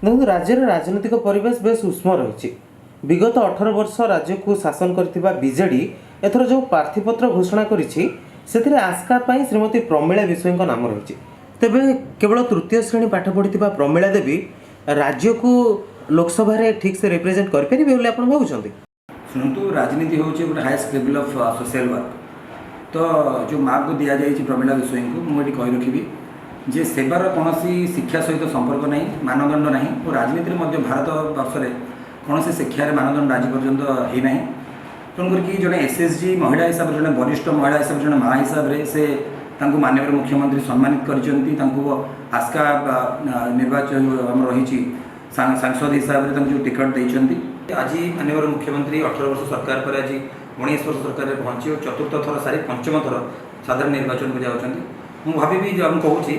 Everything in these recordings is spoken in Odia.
ଦେଖନ୍ତୁ, ରାଜ୍ୟରେ ରାଜନୈତିକ ପରିବେଶ ବେଶ ଉଷ୍ମ ରହିଛି। ବିଗତ 18 ବର୍ଷ ରାଜ୍ୟକୁ ଶାସନ କରିଥିବା ବିଜେଡି ଏଥର ଯେଉଁ ପ୍ରାର୍ଥୀପତ୍ର ଘୋଷଣା କରିଛି, ସେଥିରେ ଆସ୍କା ପାଇଁ ଶ୍ରୀମତୀ ପ୍ରମିଳା ବିଷୋୟୀଙ୍କ ନାମ ରହିଛି। ତେବେ କେବଳ ତୃତୀୟ ଶ୍ରେଣୀ ପାଠ ପଢ଼ିଥିବା ପ୍ରମିଳା ଦେବୀ ରାଜ୍ୟକୁ ଲୋକସଭାରେ ଠିକ୍ ସେ ରିପ୍ରେଜେଣ୍ଟ କରିପାରିବେ ବୋଲି ଆପଣ ଭାବୁଛନ୍ତି? ଶୁଣନ୍ତୁ, ରାଜନୀତି ହେଉଛି ଗୋଟେ highest level of social work। ତ ଯେଉଁ ମାଆକୁ ଦିଆଯାଇଛି, ପ୍ରମିଳା ବିଷୋୟୀଙ୍କୁ, ମୁଁ ଏଠି କହି ରଖିବି ଯେ ସେବାର କୌଣସି ଶିକ୍ଷା ସହିତ ସମ୍ପର୍କ ନାହିଁ, ମାନଦଣ୍ଡ ନାହିଁ ଓ ରାଜନୀତିରେ ମଧ୍ୟ ଭାରତ ବର୍ଷରେ କୌଣସି ଶିକ୍ଷାରେ ମାନଦଣ୍ଡ ଆଜି ପର୍ଯ୍ୟନ୍ତ ହେଇନାହିଁ। ତେଣୁକରିକି ଜଣେ ଏସ୍ଏଚ୍ଜି ମହିଳା ହିସାବରେ, ଜଣେ ବରିଷ୍ଠ ମହିଳା ହିସାବରେ, ଜଣେ ମା ହିସାବରେ ସେ ତାଙ୍କୁ ମାନ୍ୟବର ମୁଖ୍ୟମନ୍ତ୍ରୀ ସମ୍ମାନିତ କରିଛନ୍ତି। ତାଙ୍କୁ ଆସ୍କା ନିର୍ବାଚନ ଯେଉଁ ଆମର ରହିଛି, ସାଂସଦ ହିସାବରେ ତାଙ୍କୁ ଯେଉଁ ଟିକଟ ଦେଇଛନ୍ତି, ଆଜି ମାନ୍ୟବର ମୁଖ୍ୟମନ୍ତ୍ରୀ 18 ବର୍ଷ ସରକାର ପରେ ଆଜି 19 ବର୍ଷ ସରକାରରେ ପହଞ୍ଚି ଓ ଚତୁର୍ଥ ଥର ସାରି ପଞ୍ଚମ ଥର ସାଧାରଣ ନିର୍ବାଚନକୁ ଯାଉଛନ୍ତି। ମୁଁ ଭାବିବି ଯେ ମୁଁ କହୁଛି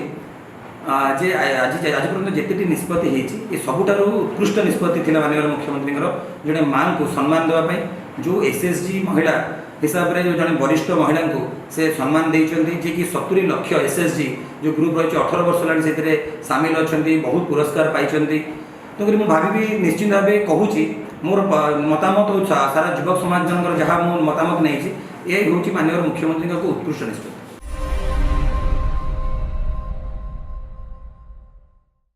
ଯେ ଆଜି ଆଜି ପର୍ଯ୍ୟନ୍ତ ଯେତେଟି ନିଷ୍ପତ୍ତି ହେଇଛି, ଏ ସବୁଠାରୁ ଉତ୍କୃଷ୍ଟ ନିଷ୍ପତ୍ତି ଥିଲା ମାନ୍ୟବର ମୁଖ୍ୟମନ୍ତ୍ରୀଙ୍କର ଜଣେ ମାଆଙ୍କୁ ସମ୍ମାନ ଦେବା ପାଇଁ। ଯେଉଁ ଏସ୍ଏଚ୍ଜି ମହିଳା ହିସାବରେ ଯେଉଁ ଜଣେ ବରିଷ୍ଠ ମହିଳାଙ୍କୁ ସେ ସମ୍ମାନ ଦେଇଛନ୍ତି, ଯିଏକି 70 ଲକ୍ଷ ଏସ୍ଏଚ୍ଜି ଯେଉଁ ଗ୍ରୁପ୍ ରହିଛି, 18 ବର୍ଷ ହେଲାଣି ସେଥିରେ ସାମିଲ ଅଛନ୍ତି, ବହୁତ ପୁରସ୍କାର ପାଇଛନ୍ତି। ତେଣୁକରି ମୁଁ ଭାବିବି, ନିଶ୍ଚିନ୍ତ ଭାବେ କହୁଛି, ମୋର ମତାମତ ଓ ସାରା ଯୁବକ ସମାଜମାନଙ୍କର ଯାହା ମୁଁ ମତାମତ ନେଇଛି, ଏ ହେଉଛି ମାନ୍ୟବର ମୁଖ୍ୟମନ୍ତ୍ରୀଙ୍କ ଏକ ଉତ୍କୃଷ୍ଟ ନିଷ୍ପତ୍ତି।